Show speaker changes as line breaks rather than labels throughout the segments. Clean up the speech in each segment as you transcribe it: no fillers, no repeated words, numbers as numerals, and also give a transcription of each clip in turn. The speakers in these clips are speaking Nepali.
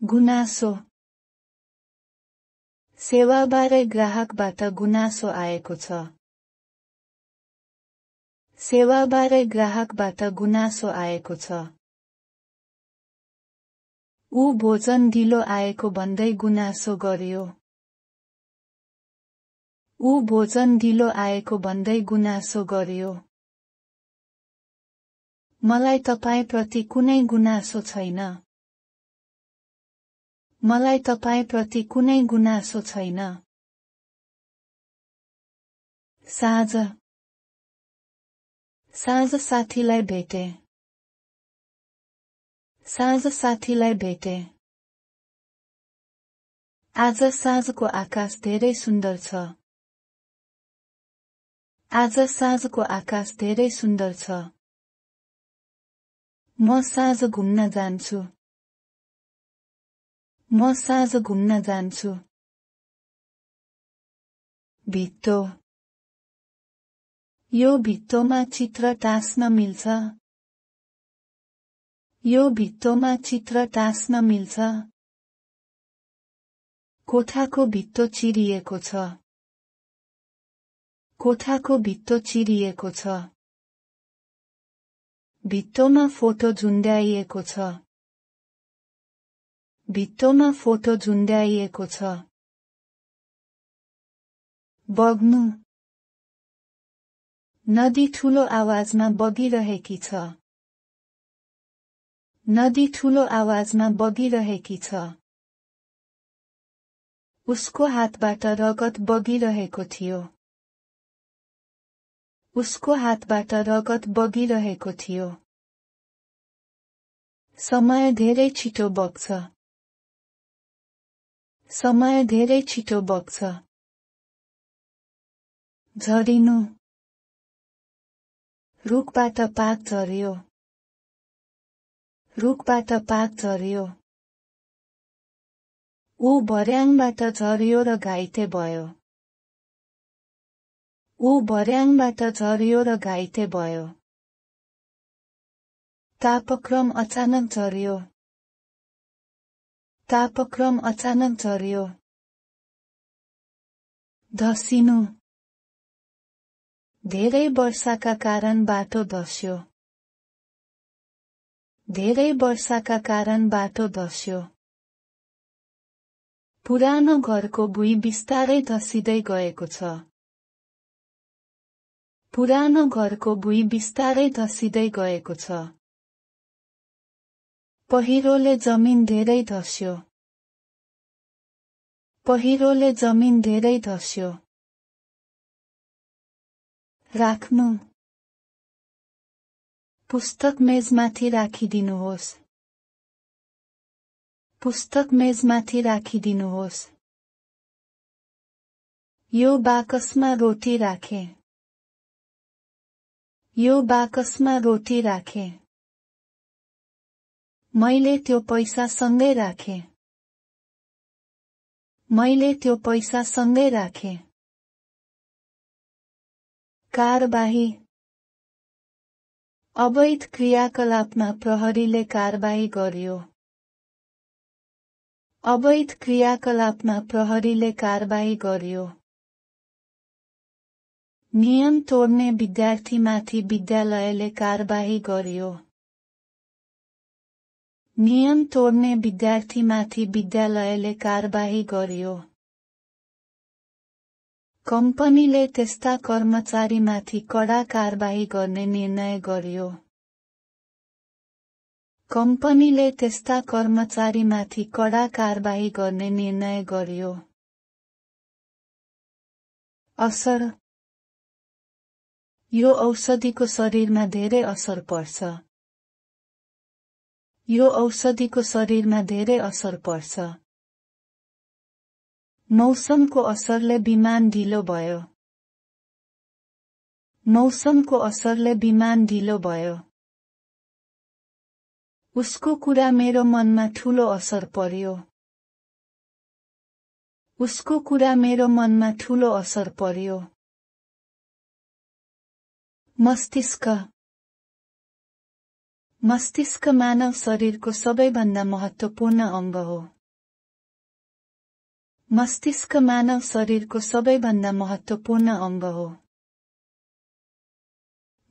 गुनासो सेवाबारे ग्राहकबाट गुनासो आएको छ। सेवाबारे ग्राहकबाट गुनासो आएको छ। ऊ भोजन ढिलो आएको भन्दै गुनासो गर्यो। ऊ भोजन ढिलो आएको भन्दै गुनासो गर्यो। मलाई तपाईप्रति कुनै गुनासो छैन। मलाई तपाईप्रति कुनै गुनासो छैन। साँझ साँझ साथीलाई भेटे। साँझ साथीलाई भेटे। आज साँझको आकाश धेरै सुन्दर छ। आज साँझको आकाश धेरै सुन्दर छ। म साँझ घुम्न जान्छु। म साँझ घुम्न जान्छु। भित्तो यो भित्तोमा चित्र टाँस्न मिल्छ। यो भित्तोमा चित्र टाँस्न मिल्छ। कोठाको भित्तो चिरिएको छ। कोठाको भित्तो चिरिएको छ। भित्तोमा फोटो झुन्ड्याइएको छ। भित्तोमा फोटो झुन्ड्याइएको छ। बग्नु नदी ठूलो आवाजमा बगिरहेकी छ। नदी ठूलो आवाजमा बगिरहेकी छ। उसको हातबाट रगत बगिरहेको थियो। उसको हातबाट रगत बगिरहेको थियो। समय धेरै छिटो बग्छ। समय धेरै छिटो बग्छ। झरिनु रुखबाट पात झर्यो। रुखबाट पात झर्यो। ऊ भर्याङबाट झर्यो र घाइते भयो। ऊ भर्याङबाट झर्यो र घाइते भयो। तापक्रम अचानक झर्यो। तापक्रम अचानक झर्यो। धसिनु धेरै वर्षाका कारण बाटो धस्यो। धेरै वर्षाका कारण बाटो धस्यो। पुरानो घरको भुइँ बिस्तारै धसिँदै गएको छ। पुरानो घरको भुइँ बिस्तारै धसिँदै गएको छ। पहिरोले जमिन धेरै धस्यो। पहिरोले जमिन धेरै धस्यो। राख्नु पुस्तक मेजमाथि राखिदिनुहोस्। पुस्तक मेजमाथि राखिदिनुहोस्। यो बाकसमा रोटी राखे। यो बाकसमा रोटी राखे। मैले त्यो पैसा सँगै राखे। मैले त्यो पैसा सँगै राखे। कारबाही अवैध क्रियाकलापमा प्रहरीले कारबाही गर्यो। अवैध क्रियाकलापमा प्रहरीले कारबाही गर्यो। नियम तोड्ने विद्यार्थीमाथि विद्यालयले कारबाही गर्यो। नियम तोड्ने विद्यार्थीमाथि विद्यालयले कारबाही गर्यो। कम्पनीले त्यस्ता कर्मचारीमाथि कडा कारबाही गर्ने निर्णय गर्यो। कम्पनीले त्यस्ता कर्मचारीमाथि कडा कारबाही गर्ने निर्णय गर्यो। असर यो औषधिको शरीरमा धेरै असर पर्छ। यो औषधिको शरीरमा धेरै असर पर्छ। मौसमको असरले विमान ढिलो भयो। मौसमको असरले विमान ढिलो भयो। उसको कुरा मेरो मनमा ठूलो असर पर्यो। उसको कुरा मेरो मनमा ठूलो असर पर्यो। मस्तिष्क मस्तिष्क मानव शरीरको सबैभन्दा महत्त्वपूर्ण अङ्ग हो। मस्तिष्क मानव शरीरको सबैभन्दा महत्त्वपूर्ण अङ्ग हो।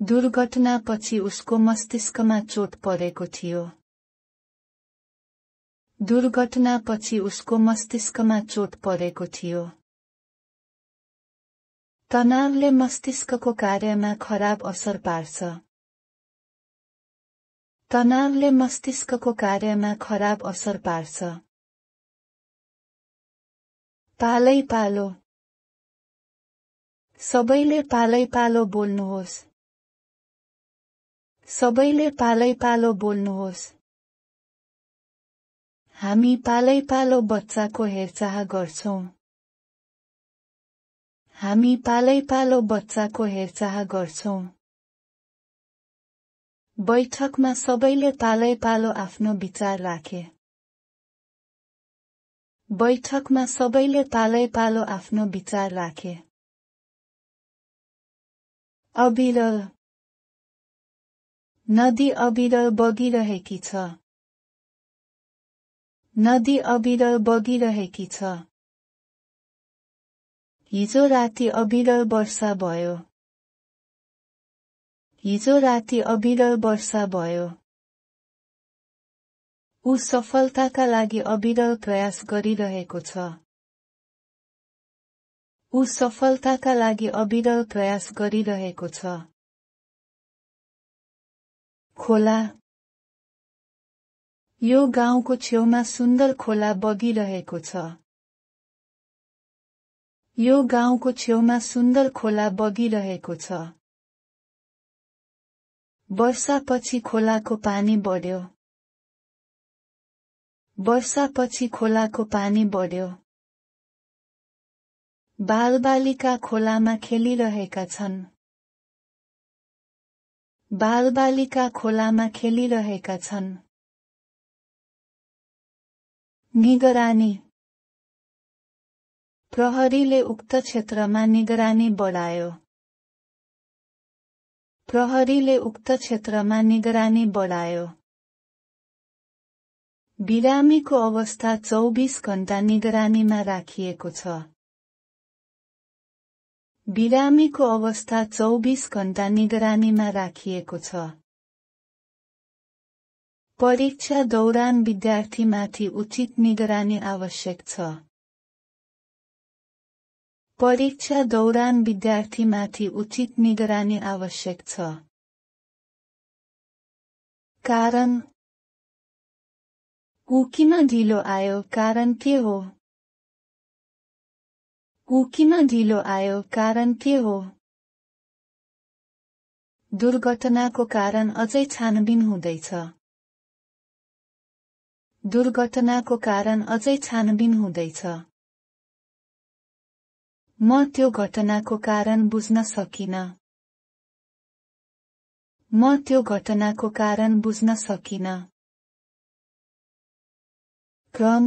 दुर्घटनापछि उसको मस्तिष्कमा चोट परेको थियो। दुर्घटनापछि उसको मस्तिष्कमा चोट परेको थियो। तनावले मस्तिष्कको कार्यमा खराब असर पार्छ। तनावले मस्तिष्कको कार्यमा खराब असर पार्छ। पालैपालो। सबैले पालैपालो बोल्नुहोस्। सबैले पालैपालो बोल्नुहोस्। हामी पालैपालो बच्चाको हेरचाह गर्छौं। हामी पालैपालो बच्चाको हेरचाह गर्छौं। बैठकमा सबैले पालैपालो आफ्नो विचार राखे। बैठकमा सबैले पालैपालो आफ्नो विचार राखे। अविरल। नदी अविरल बगिरहेकी छ। नदी अविरल बगिरहेकी छ। हिजो राति अविरल वर्षा भयो। हिजो राति अविरल वर्षा भयो। ऊ सफलताका लागि अविरल प्रयास गरिरहेको छ। ऊ सफलताका लागि अविरल प्रयास गरिरहेको छ। खोला। यो गाउँको छेउमा सुन्दर खोला बगिरहेको छ। यो गाउँको छेउमा सुन्दर खोला बगिरहेको छ। वर्षापछि खोलाको पानी बढ्यो। वर्षापछि खोलाको पानी बढ्यो। बालबालिका खोलामा खेलिरहेका छन्। बालबालिका खोलामा खेलिरहेका छन्। निगरानी। प्रहरीले उक्त क्षेत्रमा निगरानी बढायो। प्रहरीले उक्त क्षेत्रमा निगरानी बढायो। बिरामीको अवस्था 24 घण्टा निगरानीमा राखिएको छ। बिरामीको अवस्था 24 घण्टा निगरानीमा राखिएको छ। परीक्षा दौरान विद्यार्थीमाथि उचित निगरानी आवश्यक छ। परीक्षा दौरान विद्यार्थीमाथि उचित निगरानी आवश्यक छ। कारण। ऊ किन ढिलो आयो कारण के हो? ऊ किन ढिलो आयो कारण के हो? दुर्घटनाको कारण अझै छानबिन हुँदैछ। दुर्घटनाको कारण अझै छानबिन हुँदैछ। म त्यो घटनाको कारण बुझ्न सकिन। म त्यो घटनाको कारण बुझ्न सकिन। क्रम।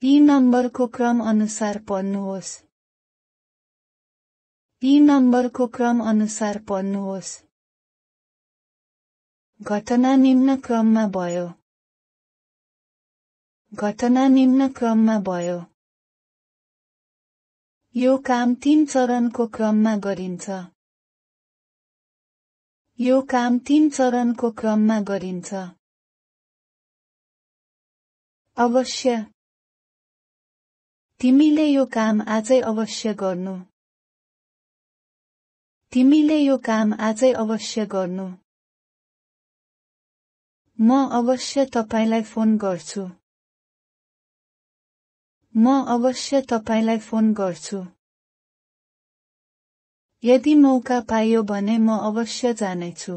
यी नम्बरको क्रम अनुसार पढ्नुहोस्। यी नम्बरको क्रम अनुसार पढ्नुहोस्। घटना निम्न क्रममा भयो। घटना निम्न क्रममा भयो। यो काम 3 चरणको क्रममा गरिन्छ। यो काम 3 चरणको क्रममा गरिन्छ। अवश्य। तिमीले यो काम आजै अवश्य गर्नु। तिमीले यो काम आजै अवश्य गर्नु। म अवश्य तपाईलाई फोन गर्छु। म अवश्य तपाईलाई फोन गर्छु। यदि मौका पाइयो भने म अवश्य जानेछु।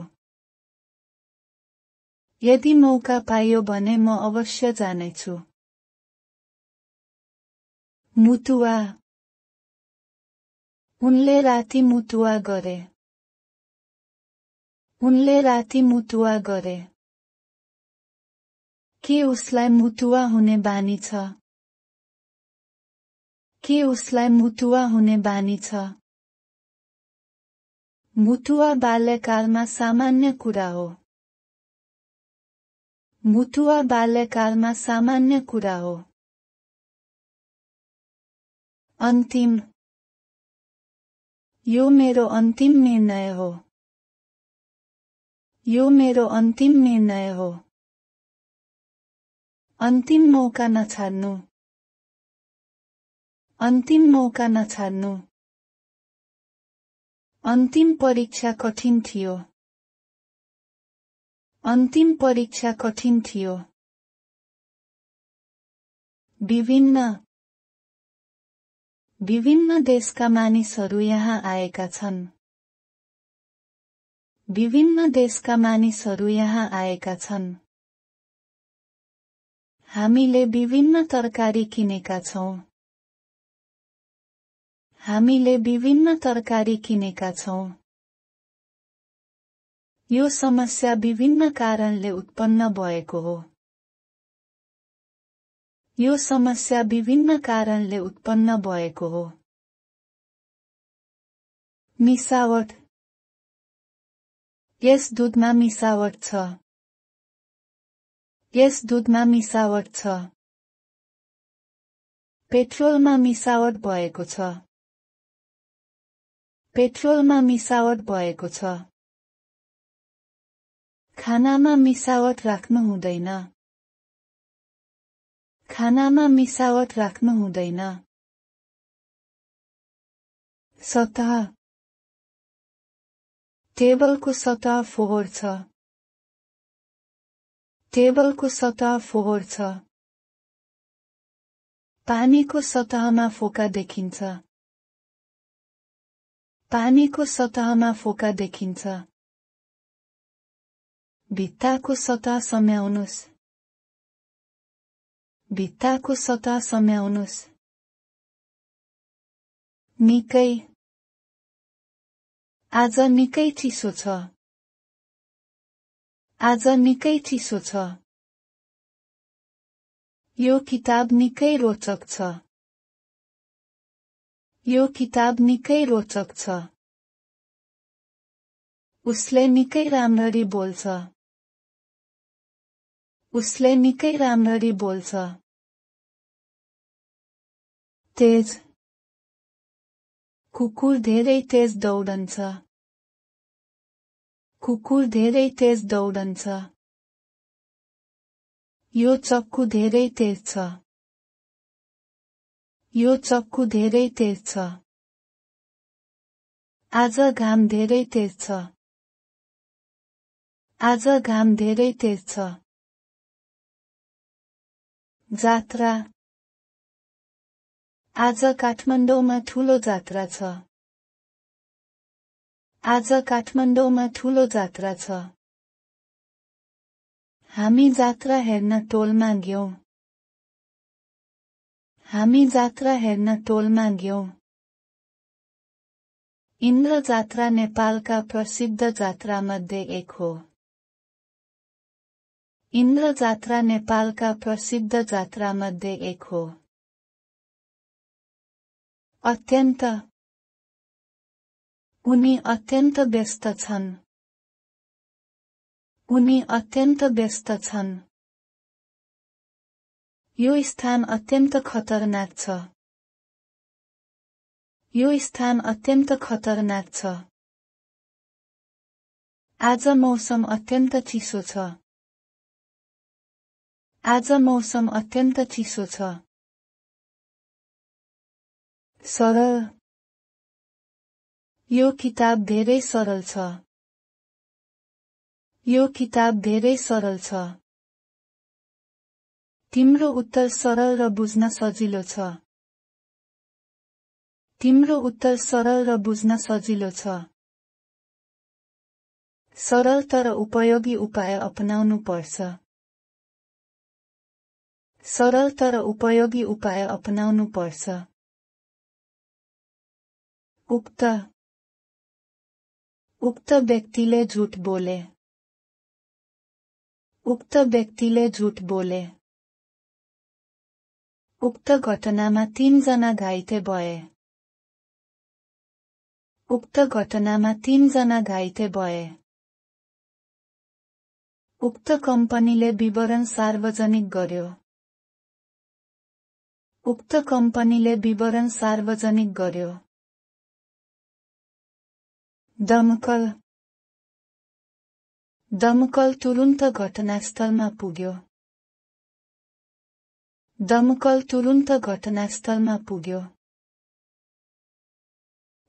यदि मौका पाइयो भने म अवश्य जानेछु। मुतुवा। उनले राति मुतुवा गरे। उनले राति मुतुवा गरे। के उसलाई मुतुवा हुने बानी छ? के उसलाई मुतुवा हुने बानी छ? मुटुवा बाल्यकालमा सामान्य कुरा हो। मुटुवा बाल्यकालमा सामान्य कुरा हो। अन्तिम। यो मेरो अन्तिम निर्णय हो। यो मेरो अन्तिम निर्णय हो। अन्तिम मौका नछाड्नु। अन्तिम मौका नछाड्नु। अन्तिम परीक्षा कठिन थियो। अन्तिम परीक्षा कठिन थियो। विभिन्न। विभिन्न देशका मानिसहरू यहाँ आएका छन्। विभिन्न देशका मानिसहरू यहाँ आएका छन्। हामीले विभिन्न तरकारी किनेका छौं। हामीले विभिन्न तरकारी किनेका छौं। यो समस्या विभिन्न कारणले उत्पन्न भएको हो। यो समस्या विभिन्न कारणले उत्पन्न भएको हो। मिसावट। यस दूधमा मिसावट छ। यस दूधमा मिसावट छ। पेट्रोलमा मिसावट भएको छ। पेट्रोलमा मिसावट भएको छ। खानामा मिसावट राख्नु हुँदैन। खानामा मिसावट राख्नु हुँदैन। सतह। टेबलको सतह फोहोर छ। टेबलको सतह फोहोर छ। पानीको सतहमा फोका देखिन्छ। पानीको सतहमा फोका देखिन्छ। भित्ताको सतह सम्याउनुस्। भित्ताको सतह सम्याउनुस्। निकै। आज निकै चिसो छ। आज निकै चिसो छ। यो किताब निकै रोचक छ। यो किताब निकै रोचक छ। उसले निकै राम्ररी बोल्छ। उसले निकै राम्ररी बोल्छ। तेज। कुकुर धेरै तेज दौडन्छ। कुकुर धेरै तेज दौडन्छ। यो चक्कु धेरै तेज छ। यो चक्कु धेरै तेज छ। आज घाम धेरै तेज छ। आज घाम धेरै तेज छ। जात्रा। आज काठमाडौँमा ठूलो जात्रा छ। आज काठमाडौँमा ठूलो जात्रा छ। हामी जात्रा हेर्न टोलमा गयौं। हामी जात्रा हेर्न टोलमा गयौं। इन्द्र जात्रा नेपालका प्रसिद्ध जात्रामध्ये एक हो। इन्द्र जात्रा नेपालका प्रसिद्ध जात्रामध्ये एक हो। अत्यन्त। उनी अत्यन्त व्यस्त छन्। उनी अत्यन्त व्यस्त छन्। यो स्थान अत्यन्त खतरनाक छ। यो स्थान अत्यन्त खतरनाक छ। आज मौसम अत्यन्त चिसो छ। आज मौसम अत्यन्त चिसो छ। सरल। यो किताब धेरै सरल छ। यो किताब धेरै सरल छ। तिम्रो उत्तर सरल र बुझ्न सजिलो छ। तिम्रो उत्तर सरल र बुझ्न सजिलो छ। सरल तर उपयोगी उपाय अपनाउनु पर्छ। सरल तर उपयोगी उपाय अपनाउनु पर्छ। उक्त। उक्त व्यक्तिले झुट बोले। उक्त व्यक्तिले झुट बोले। उक्त घटनामा 3 जना घाइते भए। उक्त घटनामा 3 जना घाइते भए। उक्त कम्पनीले विवरण सार्वजनिक गर्यो। उक्त कम्पनीले विवरण सार्वजनिक गर्यो। दमकल। दमकल तुरुन्त घटनास्थलमा पुग्यो। दमकल तुरुन्त घटनास्थलमा पुग्यो।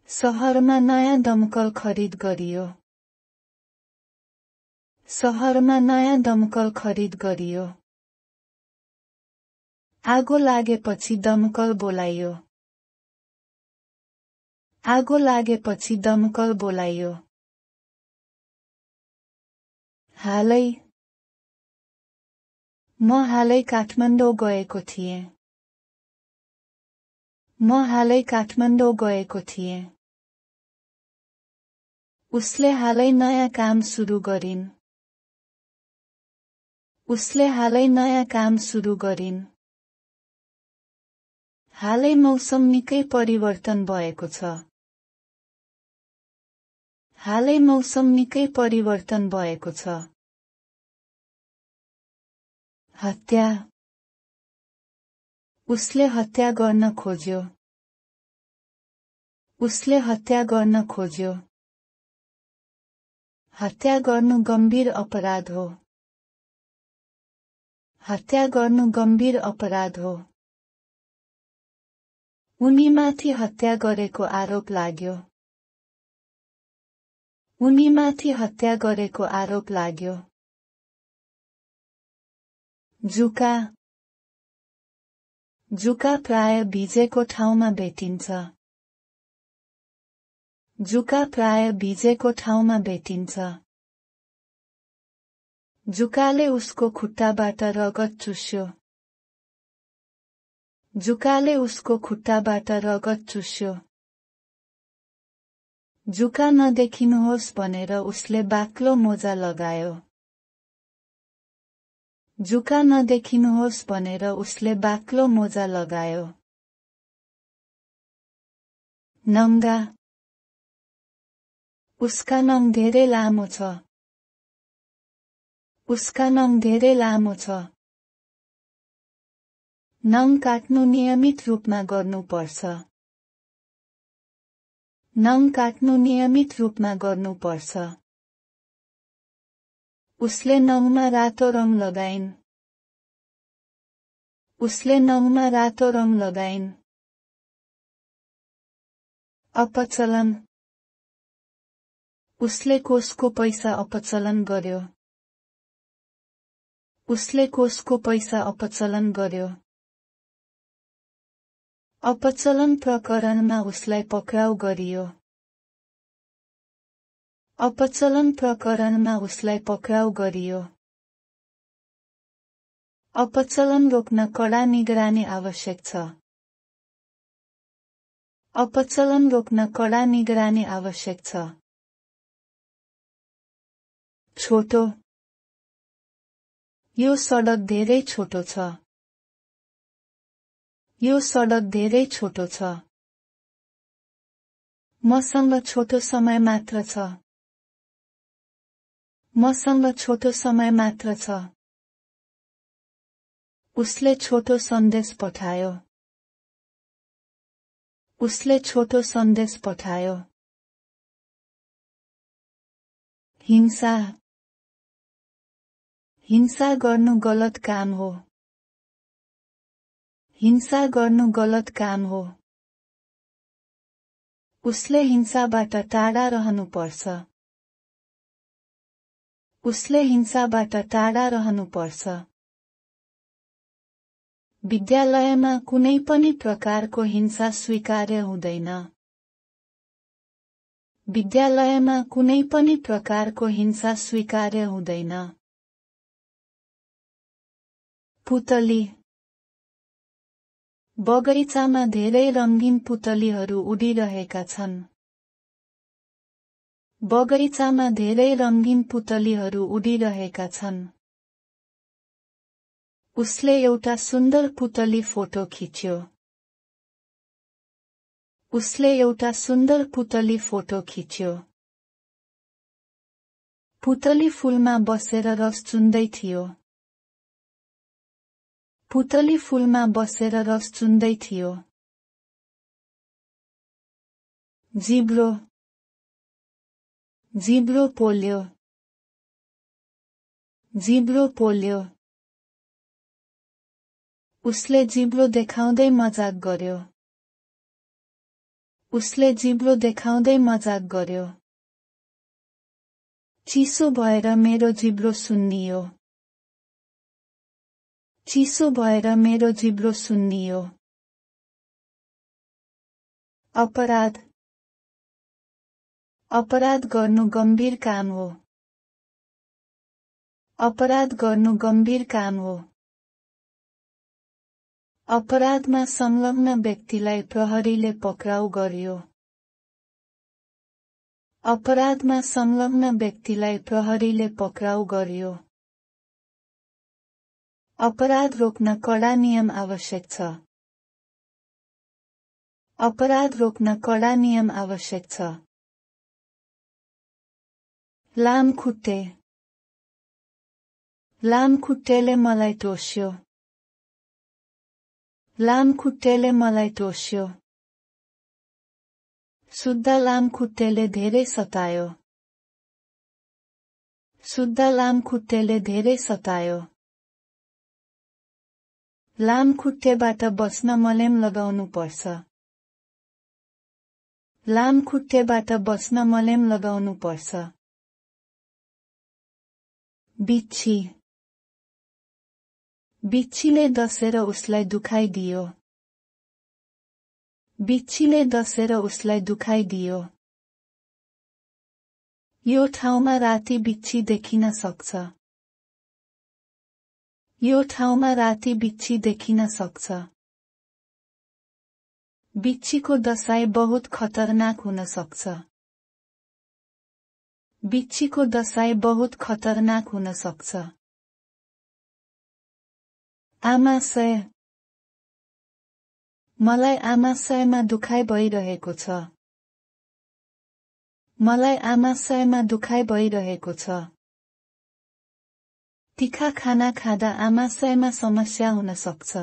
शहरमा नयाँ दमकल खरिद गरियो। शहरमा नयाँ दमकल खरिद गरियो। आगो लागेपछि दमकल बोलाइयो। आगो लागेपछि दमकल बोलाइयो। हालै। म हालै काठमाडौँ गएको थिएँ। म हालै काठमाडौँ गएको थिएँ। उसले हालै नयाँ काम सुरु गरिन्। उसले हालै नयाँ काम सुरु गरिन्। हालै मौसम निकै परिवर्तन भएको छ। हालै मौसम निकै परिवर्तन भएको छ। हत्या। उसले हत्या गर्न खोज्यो। उसले हत्या गर्न खोज्यो। हत्या गर्नु गम्भीर अपराध हो। हत्या गर्नु गम्भीर अपराध हो। उनीमाथि हत्या गरेको आरोप लाग्यो। उनीमाथि हत्या गरेको आरोप लाग्यो। जुका। जुका प्राय भिजेको ठाउँमा भेटिन्छ। जुका प्राय भिजेको ठाउँमा भेटिन्छ। जुकाले उसको खुट्टाबाट रगत चुस्यो। जुकाले उसको खुट्टाबाट रगत चुस्यो। जुका नदेखिनुहोस् भनेर उसले बाक्लो मोजा लगायो। जुका नदेखिनुहोस् भनेर उसले बाक्लो मोजा लगायो। नङ्गा। उसका नङ धेरै लामो छ। उसका नङ धेरै लामो छ। नङ काट्नु नियमित रूपमा गर्नुपर्छ। नङ काट्नु नियमित रूपमा गर्नुपर्छ। उसले नङमा रातो रङ लगाइन्। उसले नङमा रातो रङ लगाइन्। अपचलन। उसले कोषको पैसा अपचलन गर्यो। उसले कोषको पैसा अपचलन गर्यो। अपचलन प्रकरणमा उसलाई पक्राउ गरियो। अपचलन प्रकरणमा उसलाई पक्राउ गरियो। अपचलन रोक्न कडा निगरानी आवश्यक छ। अपचलन रोक्न कडा निगरानी आवश्यक छ। छोटो। यो सडक धेरै छोटो छ। यो सडक धेरै छोटो छ। मसँग छोटो समय मात्र छ। मसँग छोटो समय मात्र छ। उसले छोटो सन्देश पठायो। उसले छोटो सन्देश पठायो। हिंसा। हिंसा गर्नु गलत काम हो। हिंसा गर्नु गलत काम हो। उसले हिंसाबाट टाढा रहनुपर्छ। उसले हिंसाबाट टाढा रहनुपर्छ। विद्यालयमा कुनै पनि प्रकारको हिंसा स्वीकार्य हुँदैन। विद्यालयमा कुनै पनि प्रकारको हिंसा स्वीकार्य हुँदैन। पुतली। बगैँचामा धेरै रङ्गीन पुतलीहरू उडिरहेका छन्। बगैँचामा धेरै रङ्गीन पुतलीहरू उडिरहेका छन्। उसले एउटा सुन्दर पुतली फोटो खिच्यो। उसले एउटा सुन्दर पुतली फोटो खिच्यो। पुतली फूलमा बसेर रस चुन्दै थियो। पुतली फूलमा बसेर रस चुन्दै थियो। जिब्रो। जिब्रो पोल्यो। जिब्रो पोल्यो। उसले जिब्रो देखाउँदै मजाक गर्यो। उसले जिब्रो देखाउँदै मजाक गर्यो। चिसो भएर मेरो जिब्रो सुन्नियो। चिसो भएर मेरो जिब्रो सुन्नियो। अपराध। अपराध गर्नु गम्भीर काम हो। अपराध गर्नु गम्भीर काम हो। अपराधमा संलग्न व्यक्तिलाई प्रहरीले पक्राउ गर्यो। अपराधमा संलग्न व्यक्तिलाई प्रहरीले पक्राउ गर्यो। अपराध रोक्न कडा नियम आवश्यक छ। अपराध रोक्न कडा नियम आवश्यक छ। लामखुट्टे। लामखुट्टेले मलाई टोस्यो। लामखुट्टेले मलाई टोस्यो। शुद्ध लामखुट्टेले धेरै सतायो। शुद्ध लामखुट्टेले धेरै सतायो। लामखुट्टेबाट बस्न मलेम लगाउनु पर्छ। लामखुट्टेबाट बस्न मलेम लगाउनु पर्छ। बिच्छी। बिच्छीले डसेर उसलाई दुखाइदियो। बिच्छीले डसेर उसलाई दुखाइदियो। यो ठाउँमा राति बिच्छी देखिन सक्छ। यो ठाउँमा राति बिच्छी देखिन सक्छ। बिच्छीको दसाई बहुत खतरनाक हुन सक्छ। बिच्छीको दसाई बहुत खतरनाक हुन सक्छ। आमाशय। मलाई आमाशयमा दुखाइ भइरहेको छ। मलाई आमाशयमा दुखाइ भइरहेको छ। तीखा खाना खाँदा आमाशयमा समस्या हुन सक्छ।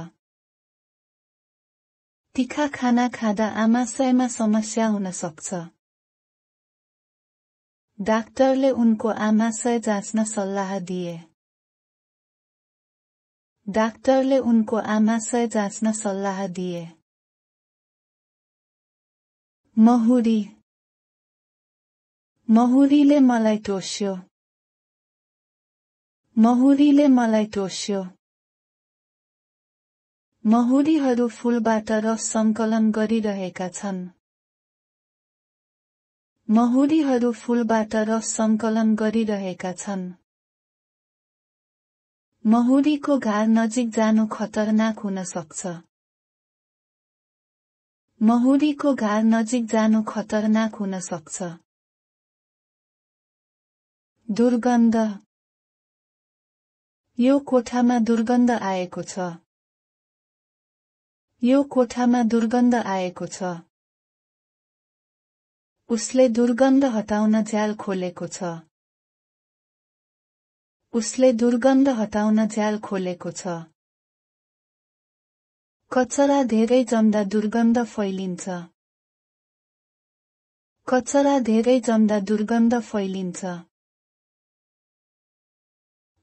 तीखा खाना खाँदा आमाशयमा समस्या हुन सक्छ। डाक्टरले उनको आमाशय जाँच्न सल्लाह दिए। डाक्टरले उनको आमाशय जाँच्न सल्लाह दिए। महुरी। महुरीले मलाई टोस्यो। महुरीले मलाई टोस्यो। महुरीहरू फूलबाट रस सङ्कलन गरिरहेका छन्। महुरीहरू फूलबाट रस सङ्कलन गरिरहेका छन्। महुरीको घार नजिक जानु खतरनाक हुन सक्छ। महुरीको घार नजिक जानु खतरनाक हुन सक्छ। दुर्गन्ध। यो कोठामा दुर्गन्ध आएको छ। यो कोठामा दुर्गन्ध आएको छ। उसले दुर्गन्ध हटाउन झ्याल खोलेको छ। उसले दुर्गन्ध हटाउन झ्याल खोलेको छ। कचरा धेरै जम्दा दुर्गन्ध फैलिन्छ। कचरा धेरै जम्दा दुर्गन्ध फैलिन्छ।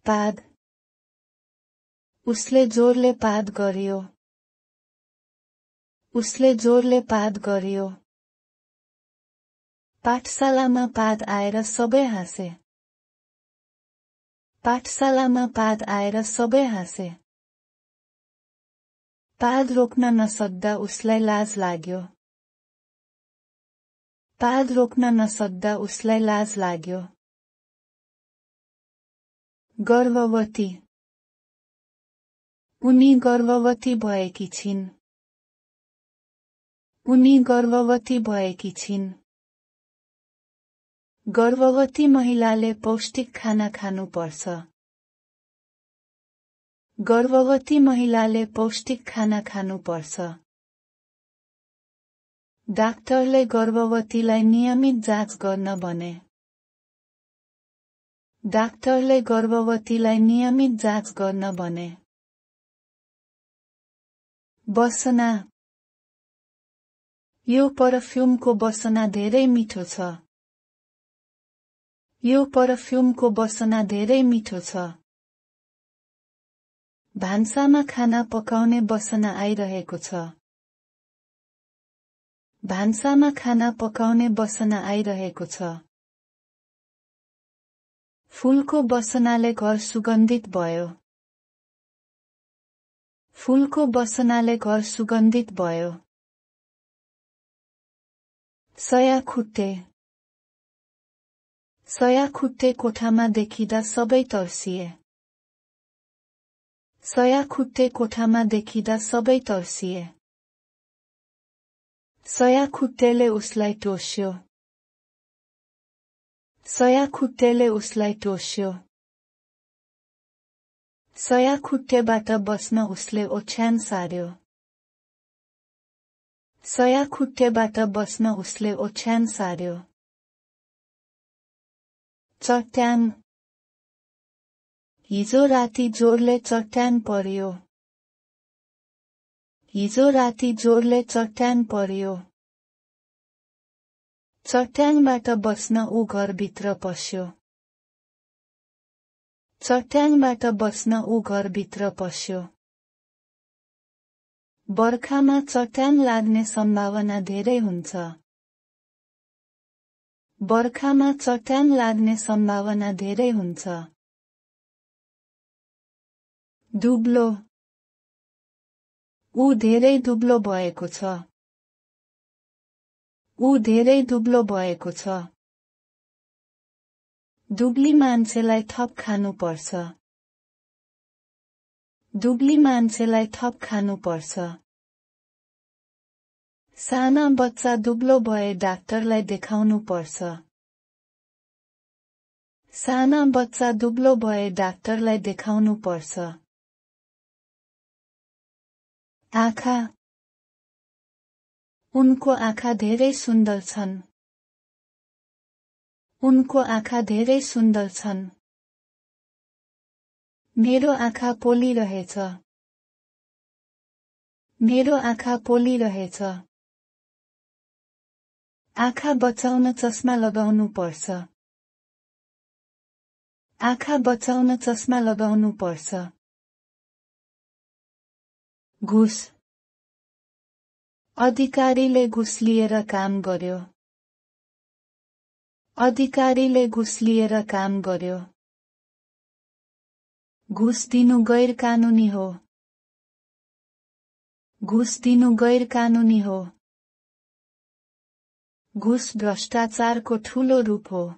पाद। उसले जोरले पाद गर्यो। उसले जोरले पाद गर्यो। पाठशालामा पाद आएर सबै हाँसे। पाठशालामा पाद आएर सबै हाँसे। पाद रोक्न नसक्दा उसलाई लाज लाग्यो। पाद रोक्न नसक्दा उसलाई लाज लाग्यो। गर्भवती। उनी गर्भवती भएकी छिन्। उनी गर्भवती भएकी छिन्। गर्भवती महिलाले पौष्टिक खाना खानुपर्छ। गर्भवती महिलाले पौष्टिक खाना खानुपर्छ। डाक्टरले गर्भवतीलाई नियमित जाँच गर्न भने। डाक्टरले गर्भवतीलाई नियमित जाँच गर्न भने। बसना। यो परफ्युमको बसना धेरै मिठो छ। यो परफ्युमको बसना धेरै मिठो छ। भान्सामा खाना पकाउने बसना आइरहेको छ। भान्सामा खाना पकाउने बसना आइरहेको छ। फूलको बसनाले घर सुगन्धित भयो। फूलको बसनाले घर सुगन्धित भयो। सयाखुट्टे। सयाखुट्टे कोठामा देखिँदा सबै तर्सिए। सयाखुट्टे कोठामा देखिँदा सबै तर्सिए। सयाखुट्टेले उसलाई टोस्यो। सयाखुट्टेले उसलाई टोस्यो। सयाखुट्टेबाट बस्न उसले ओछ्यान सार्यो। सयाखुट्टेबाट बस्न उसले ओछ्यान सार्यो। चट्याङ। हिजो राति जोरले चट्याङ पर्यो। हिजो राति जोरले चट्याङ पर्यो। चट्याङबाट बस्न ऊ घरभित्र पस्यो। चट्याङबाट बस्न ऊ घरभित्र पस्यो। बर्खामा चट्याङ लाग्ने सम्भावना धेरै हुन्छ। बर्खामा चट्याङ लाग्ने सम्भावना धेरै हुन्छ। दुब्लो। ऊ धेरै दुब्लो भएको छ। ऊ धेरै दुब्लो भएको छ। दुब्ली मान्छेलाई थप खानु पर्छ। दुब्ली मान्छेलाई थप खानु पर्छ। साना बच्चा दुब्लो भए डाक्टरलाई देखाउनु पर्छ। साना बच्चा दुब्लो भए डाक्टरलाई देखाउनु पर्छ। आँखा। उनको आँखा धेरै सुन्दर छन्। उनको आँखा धेरै सुन्दर छन्। मेरो आँखा पोलिरहेछ। मेरो आँखा पोलिरहेछ। आँखा बचाउन चस्मा लगाउनु पर्छ। आँखा बचाउन चस्मा लगाउनु पर्छ। घुस। अधिकारीले घुस लिएर काम गर्यो। अधिकारीले घुस लिएर काम गर्यो। घुस दिनु गैर कानुनी हो। घुस दिनु गैर कानुनी हो। घुस भ्रष्टाचारको ठूलो रूप हो।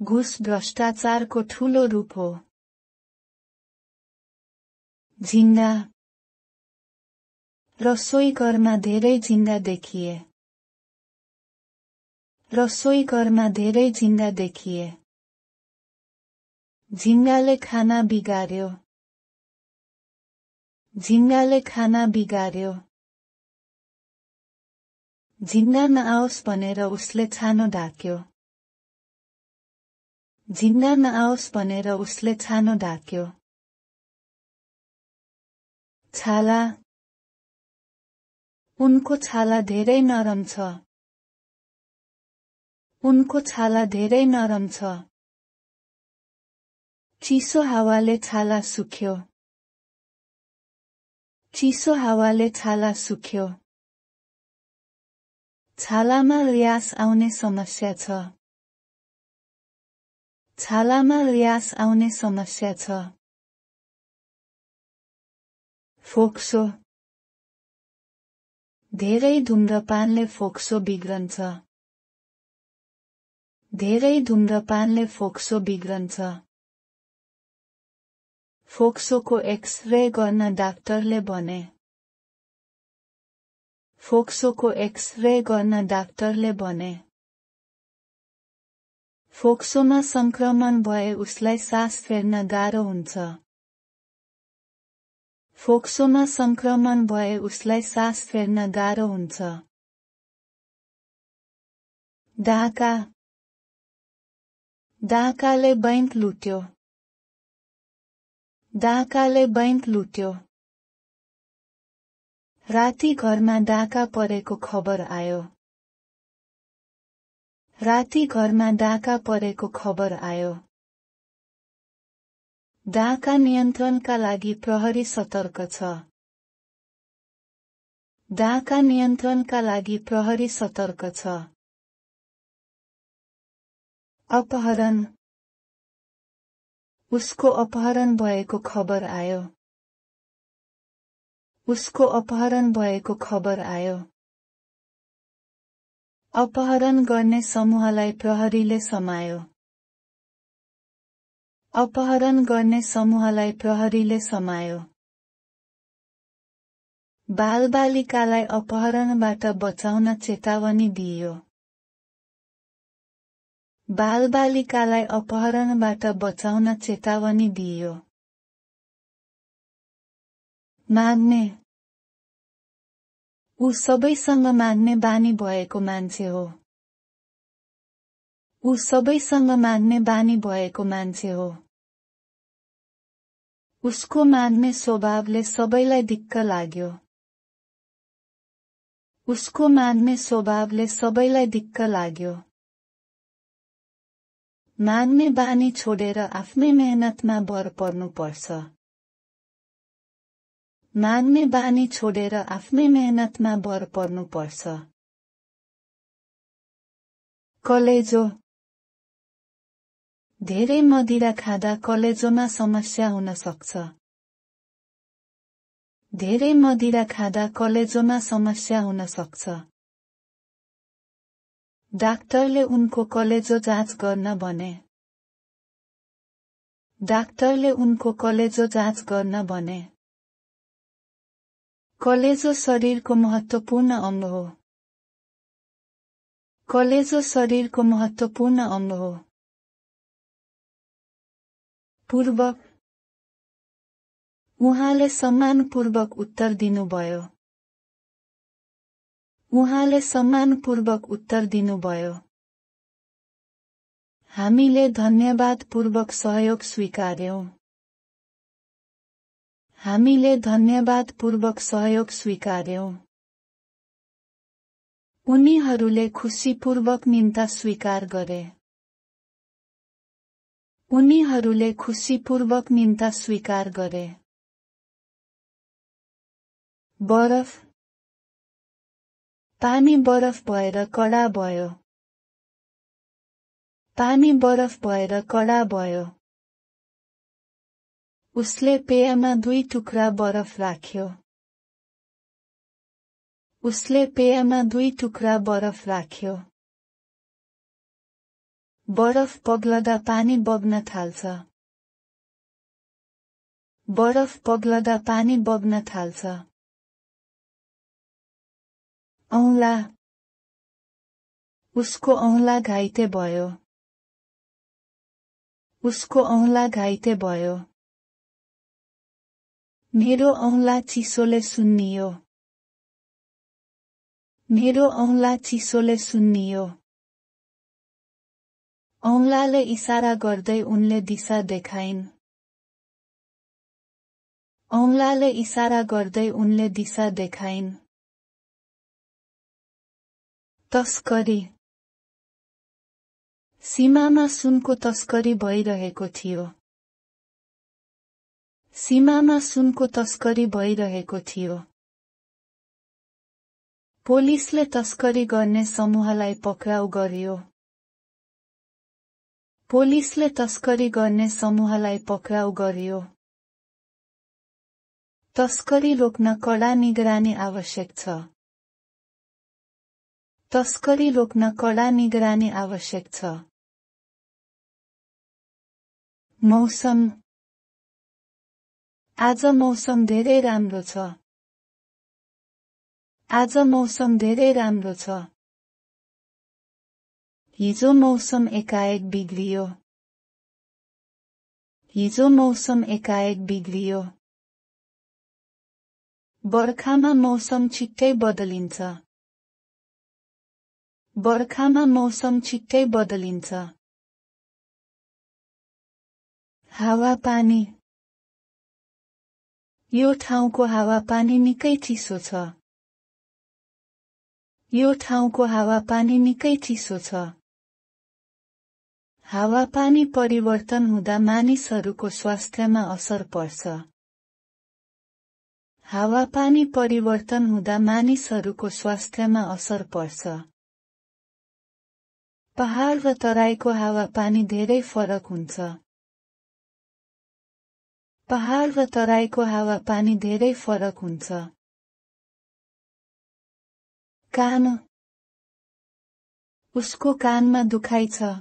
घुस भ्रष्टाचारको ठूलो रूप हो। झिङ्गा। रसोई घरमा धेरै झिङ्गा देखिए। रसोई घरमा धेरै झिङ्गा देखिए। झिङ्गाले खाना बिगार्यो। झिङ्गाले खाना बिगार्यो। झिङ्गा नआओस् भनेर उसले छानो ढाक्यो। झिङ्गा नआओस् भनेर उसले छानो ढाक्यो। छाला। उनको छाला धेरै नरम छ। उनको छाला धेरै नरम छ। चिसो हावाले छाला सुक्यो। चिसो हावाले छाला सुक्यो। छालामा र्यास आउने समस्या छ। छालामा र्यास आउने समस्या छ। फोक्सो। धेरै धुम्रपानले फोक्सो बिग्रन्छ। धेरै धुम्रपानले फोक्सो बिग्रन्छ। फोक्सोको एक्स-रे गर्न डाक्टरले भने। फोक्सोको एक्स-रे गर्न डाक्टरले भने। फोक्सोमा संक्रमण भए उसलाई सास फेर्न गाह्रो हुन्छ। फोक्सोमा संक्रमण भए उसलाई सास फेर्न गाह्रो हुन्छ। डाका। डाकाले बैंक लुट्यो। डाकाले बैंक लुट्यो। राति घरमा डाका परेको खबर आयो। राति घरमा डाका परेको खबर आयो। डाका नियन्त्रणका लागि प्रहरी सतर्क छ। डाका नियन्त्रणका लागि प्रहरी सतर्क छ। अपहरण। उसको अपहरण भएको खबर आयो। उसको अपहरण भएको खबर आयो। अपहरण गर्ने समूहलाई प्रहरीले समायो। अपहरण गर्ने समूहलाई प्रहरीले समायो। बालबालिकालाई अपहरणबाट बचाउन चेतावनी दिइयो। बालबालिकालाई अपहरणबाट बचाउन चेतावनी दिइयो। माग्ने। ऊ सबैसँग माग्ने बानी भएको मान्छे हो। ऊ सबैसँग माग्ने बानी भएको मान्छे हो। उसको माग्ने स्वभावले सबैलाई दिक्क लाग्यो। उसको माग्ने स्वभावले सबैलाई दिक्क लाग्यो। माग्ने बानी छोडेर आफ्नै मेहनतमा भर पर्नुपर्छ। माग्ने बानी छोडेर आफ्नै मेहनतमा भर पर्नुपर्छ। कलेजो। धेरै मदिरा खाँदा कलेजोमा समस्या हुन सक्छ। धेरै मदिरा खाँदा कलेजोमा समस्या हुन सक्छ। डाक्टरले उनको कलेजो जाँच गर्न भने। डाक्टरले उनको कलेजो जाँच गर्न भने। कलेजो शरीरको महत्त्वपूर्ण अंग हो। कलेजो शरीरको महत्त्वपूर्ण अंग हो। पूर्वक। उहाँले सम्मानपूर्वक उत्तर दिनुभयो। उहाँले सम्मानपूर्वक उत्तर दिनुभयो। हामीले धन्यवादपूर्वक सहयोग स्वीकार्यौं। हामीले धन्यवादपूर्वक सहयोग स्वीकार्यौं। उनीहरूले खुशीपूर्वक निन्दा स्वीकार गरे। उनीहरूले खुशीपूर्वक निन्दा स्वीकार गरे। बरफ। पानी बरफ भएर कडा भयो। पानी बरफ भएर कडा भयो। उसले पेयमा 2 टुक्रा बरफ राख्यो। उसले पेयमा 2 टुक्रा बरफ राख्यो। बरफ पग्लदा पानी बग्न थाल्छ। बरफ पग्लदा पानी बग्न थाल्छ। औंला। उसको औंला घाइते भयो। उसको औंला घाइते भयो। मेरो औंला चिसोले सुन्नियो। मेरो औंला चिसोले सुन्नियो। औंलाले इशारा गर्दै उनले दिशा देखाइन्। औंलाले इशारा गर्दै उनले दिशा देखाइन्। तस्करी। सीमामा सुनको तस्करी भइरहेको थियो। सीमामा सुनको तस्करी भइरहेको थियो। पुलिसले तस्करी गर्ने समूहलाई पक्राउ गर्यो। पुलिसले तस्करी गर्ने समूहलाई पक्राउ गर्यो। तस्करी रोक्न कडा निगरानी आवश्यक छ। तस्करी रोक्न कडा निगरानी आवश्यक छ। मौसम। आज मौसम धेरै राम्रो छ। आज मौसम धेरै राम्रो छ। हिजो मौसम एकाएक बिग्रियो। हिजो मौसम एकाएक बिग्रियो। बर्खामा मौसम छिट्टै बदलिन्छ। बर्खामा मौसम छिट्टै बदलिन्छ। हावापानी। यो ठाउँको हावापानी निकै चिसो छ। यो ठाउँको हावापानी निकै चिसो छ। हावापानी परिवर्तन हुँदा मानिसहरूको स्वास्थ्यमा असर पर्छ। हावापानी परिवर्तन हुँदा मानिसहरूको स्वास्थ्यमा असर पर्छ। पहाड र तराईको हावापानी धेरै फरक हुन्छ। पहाड र तराईको हावापानी धेरै फरक हुन्छ। कान। उसको कानमा दुखाइ छ।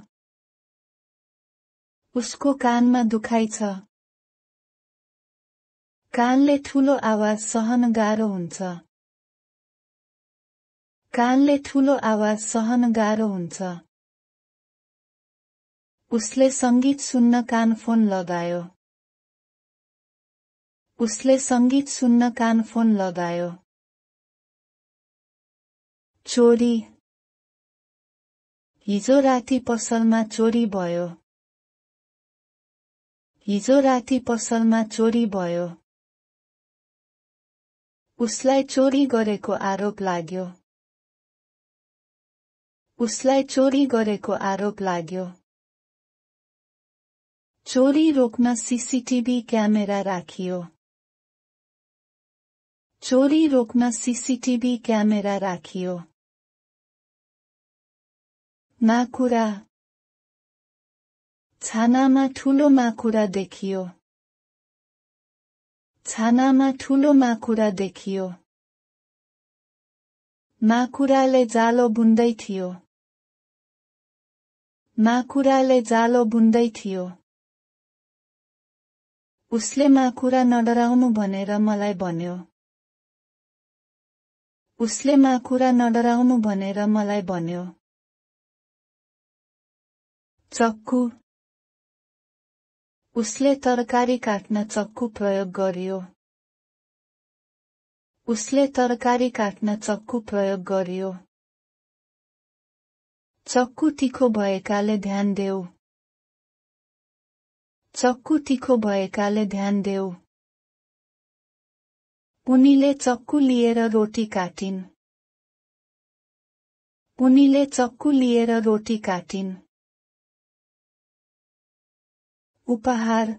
उसको कानमा दुखाइ छ। कानले ठूलो आवाज सहन गाह्रो हुन्छ। कानले ठूलो आवाज सहन गाह्रो हुन्छ। उसले संगीत सुन्न कानफोन लगायो। उसले संगीत सुन्न कानफोन लगायो। चोरी। हिजो राति पसलमा चोरी भयो। हिजो राति पसलमा चोरी भयो। उसलाई चोरी गरेको आरोप लाग्यो। उसलाई चोरी गरेको आरोप लाग्यो। चोरी रोक्न सीसीटीभी क्यामेरा राखियो। चोरी रोक्न सीसीटीभी क्यामेरा राखियो। माकुरा। छानामा ठूलो माकुरा देखियो। छानामा ठूलो माकुरा देखियो। माकुराले जालो बुन्दै थियो। माकुराले जालो बुन्दै थियो। उसले माकुरा नडराउनु भनेर मलाई भन्यो। उसले माकुरा नडराउनु भनेर मलाई भन्यो। चक्कु। उसले तरकारी काट्न चक्कु प्रयोग गर्यो। उसले तरकारी काट्न चक्कु प्रयोग गर्यो। चक्कु तीखो भएकाले ध्यान देऊ। चक्कु तीखो भएकाले ध्यान देऊ। उनीले चक्कु लिएर रोटी काटिन्। उनीले चक्कु लिएर रोटी काटिन्। उपहार।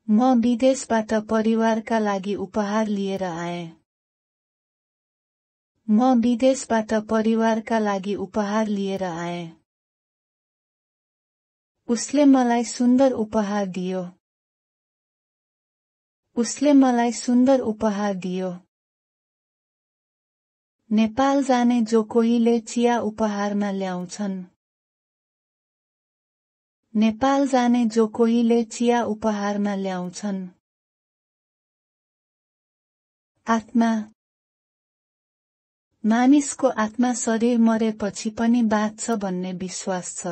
म विदेशबाट परिवारका लागि उपहार लिएर आएँ। म विदेशबाट परिवारका लागि उपहार लिएर आएँ। उसले मलाई सुन्दर उपहार दियो। उसले मलाई सुन्दर उपहार दियो। नेपाल जाने जो कोहीले चिया उपहारमा ल्याउँछन्। नेपाल जाने जो कोहीले चिया उपहारमा ल्याउँछन्। आत्मा। मानिसको आत्मा शरीर मरेपछि पनि बाँच्छ भन्ने विश्वास छ।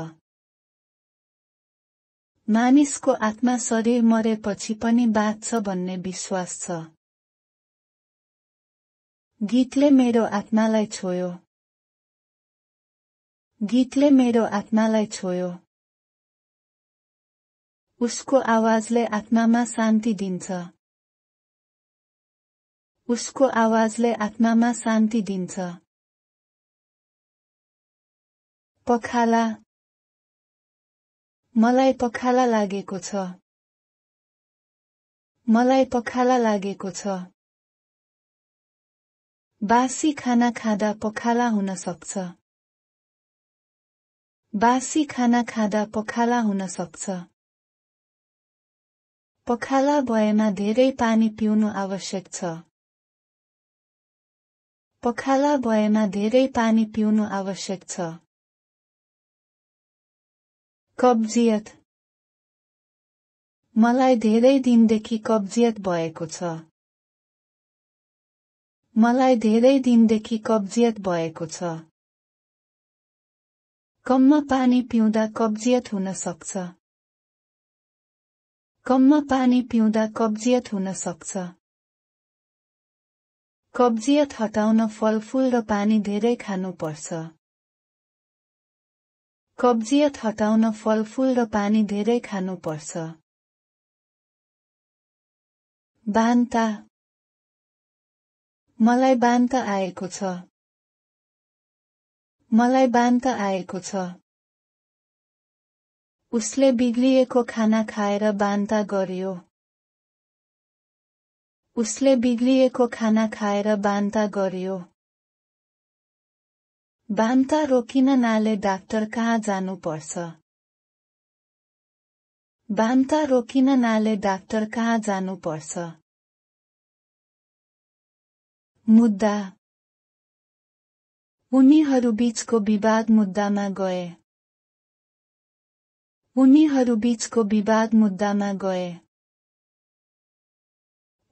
मानिसको आत्मा शरीर मरेपछि पनि बाँच्छ भन्ने विश्वास छ। गीतले मेरो आत्मालाई छोयो। गीतले मेरो आत्मालाई छोयो। उसको आवाजले आत्मामा शान्ति दिन्छ। उसको आवाजले आत्मामा शान्ति दिन्छ। पखाला। मलाई पखाला लागेको छ। मलाई पखाला लागेको छ। बासी खाना खाँदा पखाला हुन सक्छ। बासी खाना खाँदा पखाला हुन सक्छ। पखाला भएमा धेरै पानी पिउनु आवश्यक छ। पखाला भएमा धेरै पानी पिउनु आवश्यक छ। कब्जियत। मलाई धेरै दिनदेखि कब्जियत भएको छ। मलाई धेरै दिनदेखि कब्जियत भएको छ। कम पानी पिउँदा कब्जियत हुन सक्छ। कम पानी पिउँदा कब्जियत हुन सक्छ। कब्जियत हटाउन फलफूल र पानी धेरै खानुपर्छ। कब्जियत हटाउन फलफूल र पानी धेरै खानुपर्छ। बान्ता, मलाई बान्ता आएको छ। मलाई बान्ता आएको छ। उसले बिग्रिएको खाना खाएर बान्ता गर्यो। उसले बिग्रिएको खाना खाएर बान्ता गर्यो। बान्ता रोकिन नाले डाक्टर कहाँ जानुपर्छ? बान्ता रोकिन नाले डाक्टर कहाँ जानुपर्छ? मुद्दा, उनीहरू बीचको विवाद मुद्दामा गए। उनीहरू बीचको विवाद मुद्दामा गए।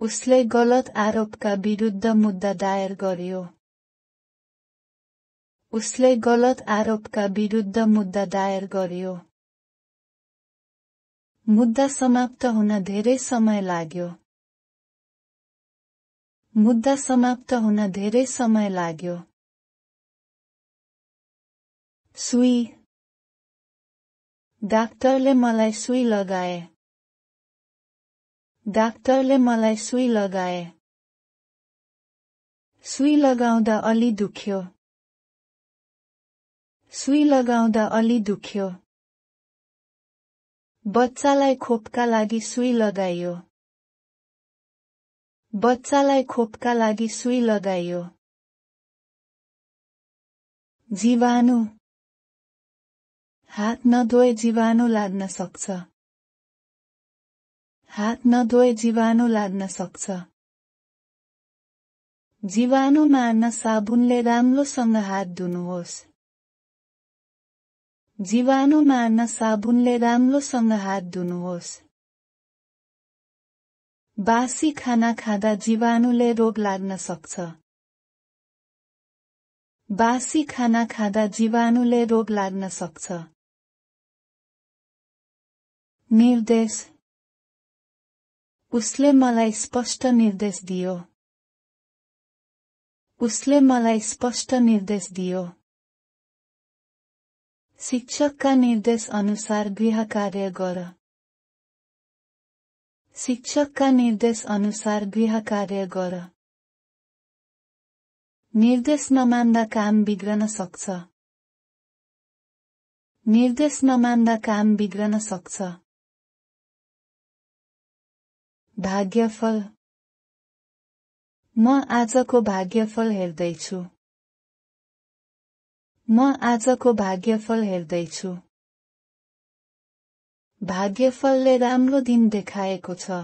उसले गलत आरोपका विरुद्ध मुद्दा दायर गर्यो। उसले गलत आरोपका विरुद्ध मुद्दा दायर गर्यो। मुद्दा समाप्त हुन धेरै समय लाग्यो। मुद्दा समाप्त हुन धेरै समय लाग्यो। सुई, डाक्टरले मलाई सुई लगाए। डाक्टरले मलाई सुई लगाए। सुई लगाउँदा अलि दुख्यो। सुई लगाउँदा अलि दुख्यो। बच्चालाई खोपका लागि सुई लगाइयो। बच्चालाई खोपका लागि सुई लगाइयो। जीवाणु, हात नधोए जीवाणु लाग्न सक्छ। हात नधोए जीवाणु लाग्न सक्छ। जीवाणु मार्न साबुनले राम्रोसँग हात धुनुहोस्। जीवाणु मार्न साबुनले राम्रोसँग हात धुनुहोस्। बासी खाना खाँदा जीवाणुले रोग लाग्न सक्छ। बासी खाना खाँदा जीवाणुले रोग लाग्न सक्छ। निर्देश, उसले मलाई स्पष्ट निर्देश दियो। उसले मलाई स्पष्ट निर्देश दियो। शिक्षकका निर्देश अनुसार गृहकार्य गर। शिक्षकका निर्देश अनुसार गृहकार्य गर। निर्देश नमान्दा काम बिग्रन सक्छ। निर्देश नमान्दा काम बिग्रन सक्छ। भाग्यफल, म आजको भाग्यफल हेर्दैछु। म आजको भाग्यफल हेर्दैछु। भाग्यफलले राम्रो दिन देखाएको छ।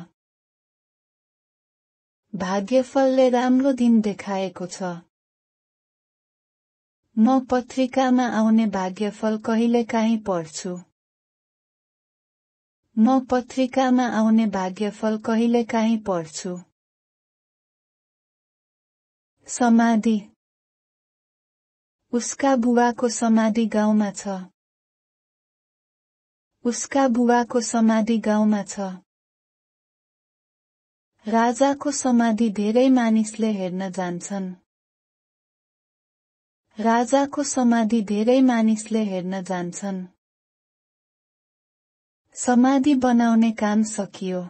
भाग्यफलले राम्रो दिन देखाएको छ। म पत्रिकामा आउने भाग्यफल कहिलेकाहीँ पढ्छु। म पत्रिकामा आउने भाग्यफल कहिलेकाहीँ पढ्छु। समाधि, उसका बुबाको समाधि गाउँमा छ। उसका बुबाको समाधि गाउँमा छ। राजाको समाधि धेरै मानिसले हेर्न जान्छन्। राजाको समाधि धेरै मानिसले हेर्न जान्छन्। समाधि बनाउने काम सकियो।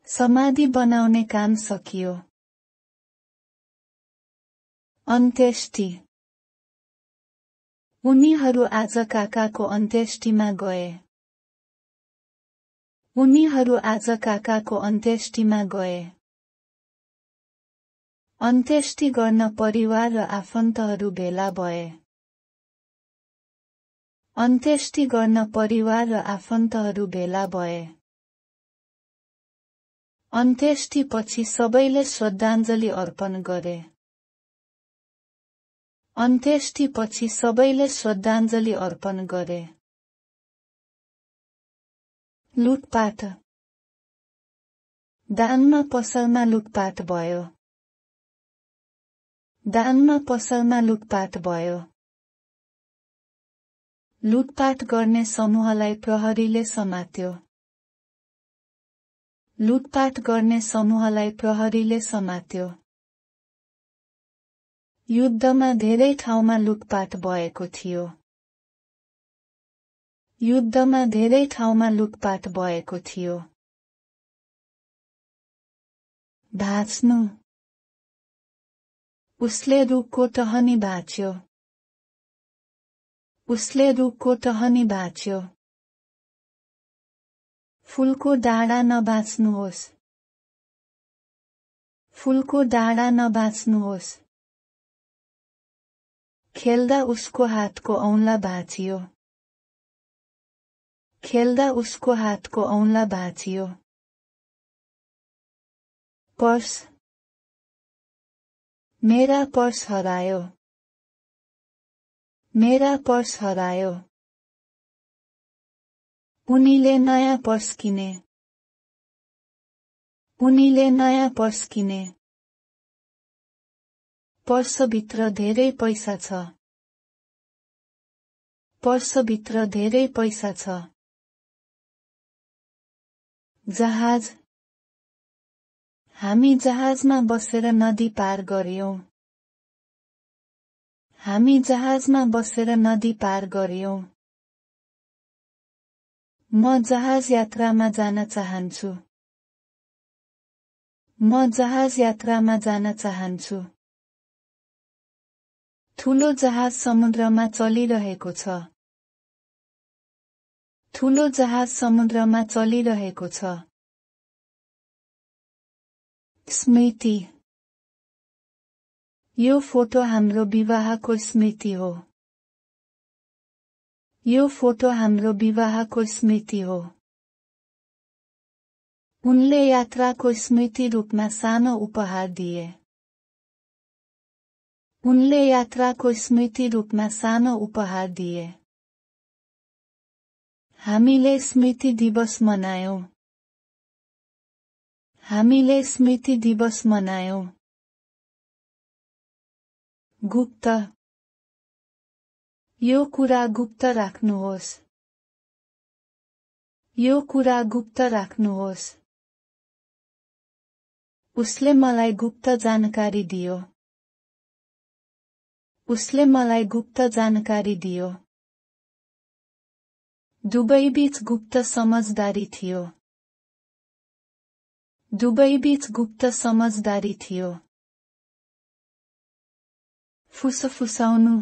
समाधि बनाउने काम सकियो। अन्त्येष्टि, उनीहरू आज काकाको अन्त्येष्टिमा गए। उनीहरू आज काकाको अन्त्येष्टिमा गए। अन्त्येष्टि गर्न परिवार र आफन्तहरू भेला भए। अन्त्येष्टि गर्न परिवार र आफन्तहरू भेला भए। अन्त्येष्टिपछि सबैले श्रद्धाञ्जली अर्पण गरे। अन्त्येष्टिपछि सबैले श्रद्धाञ्जली अर्पण गरे। लुटपाट, दानमा पसलमा लुटपाट भयो। दानमा पसलमा लुटपाट भयो। लुटपाट गर्ने समूहलाई प्रहरीले समात्यो। लुटपाट गर्ने समूहलाई प्रहरीले समात्यो। युद्धमा धेरै ठाउँमा लुटपाट भएको थियो। युद्धमा धेरै ठाउँमा लुटपाट भएको थियो। भाँच्नु। उसले रुखको टहनी भाँच्यो। उसले रुखको टहनी भाँच्यो। फूलको डाँडा नभाँच्नुहोस्। फूलको डाँडा नभाँच्नुहोस्। खेल्दा उसको हातको औँला भाँचियो। खेल्दा उसको हातको औँला भाँचियो। पर्स। मेरा पर्स हरायो। मेरा पर्स हरायो। उनीले नयाँ पर्स किने। उनीले नयाँ पर्स किने। पर्सभित्र धेरै पैसा छ। पर्सभित्र धेरै पैसा छ। जहाज। हामी जहाजमा बसेर नदी पार गर्यौं। हामी जहाजमा बसेर नदी पार गर्यौं। म जहाज यात्रामा जान चाहन्छु। म जहाज यात्रामा जान चाहन्छु। ठूलो जहाज समुद्रमा चलिरहेको छ। ठूलो जहाज समुद्रमा चलिरहेको छ। स्मृति। यो फोटो हाम्रो विवाहको स्मृति हो। यो फोटो हाम्रो विवाहको स्मृति हो। उनले यात्राको स्मृति रूपमा सानो उपहार दिए। उनले यात्राको स्मृति रूपमा सानो उपहार दिए। हामीले स्मृति दिवस मनायौं। हामीले स्मृति दिवस मनायौं। गुप्त। यो कुरा गुप्त राख्नुहोस्। यो कुरा गुप्त राख्नुहोस्। उसले मलाई गुप्त जानकारी दियो। उसले मलाई गुप्त जानकारी दियो। दुवैबीच गुप्त समझदारी थियो। दुवैबीच गुप्त समझदारी थियो। फुसफुसाउनु।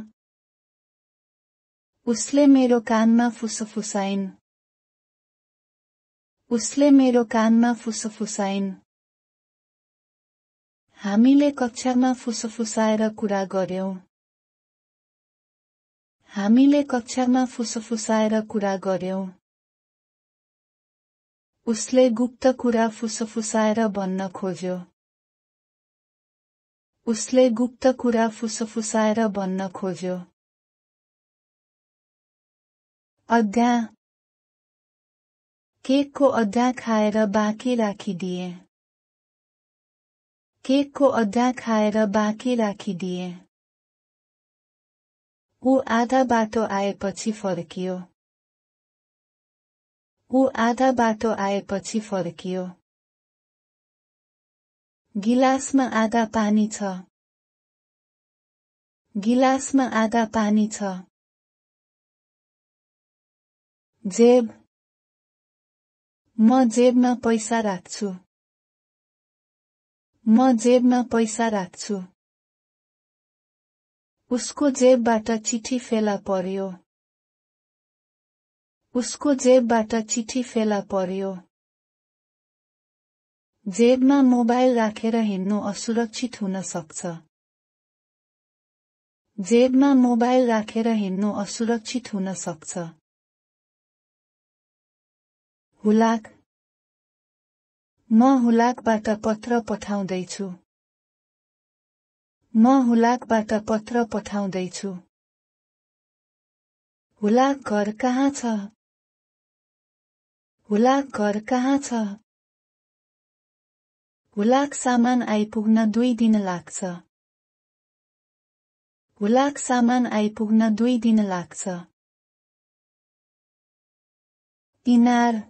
उसले मेरो कानमा फुसफुसाइन्। उसले मेरो कानमा फुसफुसाइन्। हामीले कक्षामा फुसफुसाएर कुरा गर्यौं। हामीले कक्षामा फुसफुसाएर कुरा गर्यौं। उसले गुप्त कुरा फुसफुसाएर भन्न खोज्यो। उसले गुप्त कुरा फुसफुसाएर भन्न खोज्यो। अड्डा। केकको अड्डा खाएर बाँकी राखिदिए। केकको अड्डा खाएर बाँकी राखिदिए। ऊ आधा बाटो आएपछि फर्कियो। ऊ आधा बाटो आएपछि फर्कियो। गिलासमा आधा पानी छ। गिलासमा आधा पानी छ। जेब। म जेबमा पैसा राख्छु। म जेबमा पैसा राख्छु। उसको जेबबाट चिठी फेला पर्यो। उसको जेबबाट चिठी फेला पर्यो। जेबमा मोबाइल राखेर हिँड्नु असुरक्षित हुन सक्छ। जेबमा मोबाइल राखेर हिँड्नु असुरक्षित हुन सक्छ। हुलाक। म हुलाकबाट पत्र पठाउँदैछु। म हुलाकबाट पत्र पठाउँदैछु। हुलाक घर कहाँ छ? हुलाक घर कहाँ छ? हुलाक सामान आइपुग्न 2 दिन लाग्छ। हुलाक सामान आइपुग्न 2 दिन लाग्छ। इनार।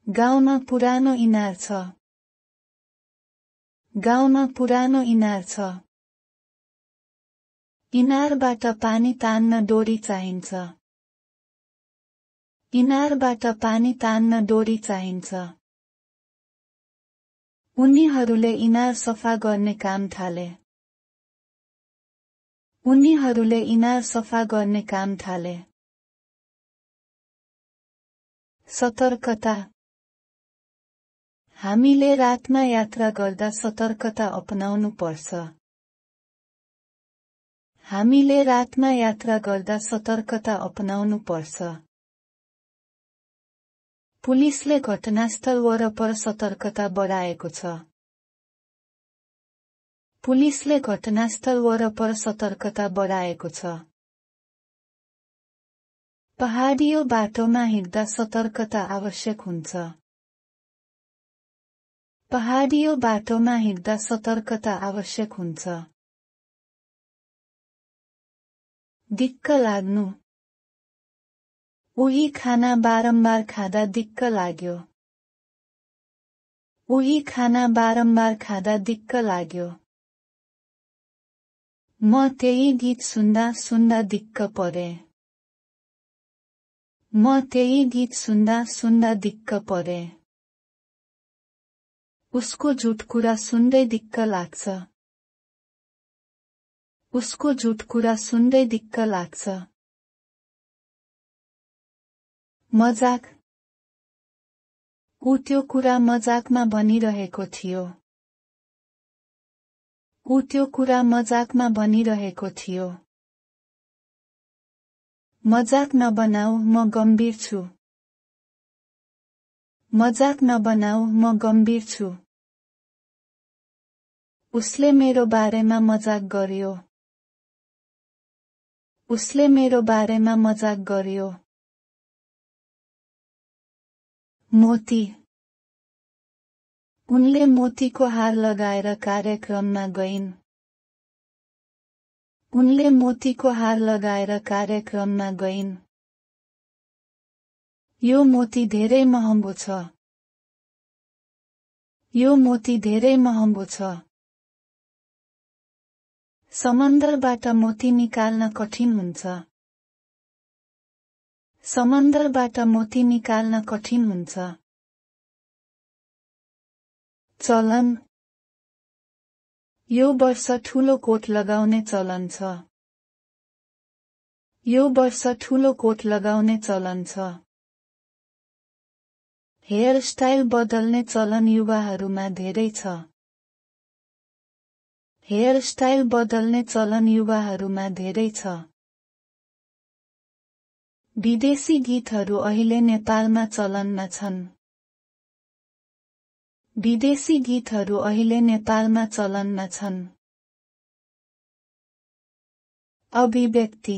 गाउँमा पुरानो इनार छ। गाउँमा पुरानो इनार छ। इनारबाट पानी तान्न डोरी चाहिन्छ। इनारबाट पानी तान्न डोरी चाहिन्छ। उनीहरूले इनार सफा गर्ने काम थाले। उनीहरूले इनार सफा गर्ने काम थाले। सतर्कता। हामीले रातमा यात्रा गर्दा सतर्कता अपनाउनु पर्छ। हामीले रातमा यात्रा गर्दा सतर्कता अपनाउनु पर्छ। पुलिसले घटनास्थल वरपर सतर्कता बढाएको छ। पुलिसले घटनास्थल वरपर सतर्कता बढाएको छ। पहाडियो बाटोमा हिँड्दा सतर्कता आवश्यक हुन्छ। पहाडियो बाटोमा हिँड्दा सतर्कता आवश्यक हुन्छ। दिक्क लाग्नु। उही खाना बारम्बार खाँदा दिक्क लाग्यो। उही खाना बारम्बार खाँदा दिक्क लाग्यो। म त्यही गीत सुन्दा सुन्दा दिक्क परे। म त्यही गीत सुन्दा सुन्दा दिक्क परे। उसको झुट कुरा सुन्दै दिक्क लाग्छ। उसको झुट कुरा सुन्दै दिक्क लाग्छ। मजाक। ऊ त्यो कुरा मजाकमा भनिरहेको थियो। ऊ त्यो कुरा मजाकमा भनिरहेको थियो। मजाक नबनाऊ, म गम्भीर छु। मजाक नबनाऊ, म गम्भीर छु। उसले मेरो बारेमा मजाक गर्यो। उसले मेरो बारेमा मजाक गर्यो। मोती। उनले मोतीको हार लगाएर कार्यक्रममा गइन्। उनले मोतीको हार लगाएर कार्यक्रममा गइन्। यो मोती धेरै महँगो छ। यो मोती धेरै महँगो छ। समन्दरबाट मोती निकाल्न कठिन हुन्छ। समन्दरबाट मोती निकाल्न कठिन हुन्छ। चलन। यो वर्ष ठूलो कोट लगाउने चलन छ। यो वर्ष ठूलो कोट लगाउने चलन छ। हेयरस्टाइल बदल्ने चलन युवाहरूमा धेरै छ। हेयरस्टाइल बदल्ने चलन युवाहरूमा धेरै छ। विदेशी गीतहरू अहिले नेपालमा चलनमा छन्। विदेशी गीतहरू अहिले नेपालमा चलनमा छन्। अभिव्यक्ति।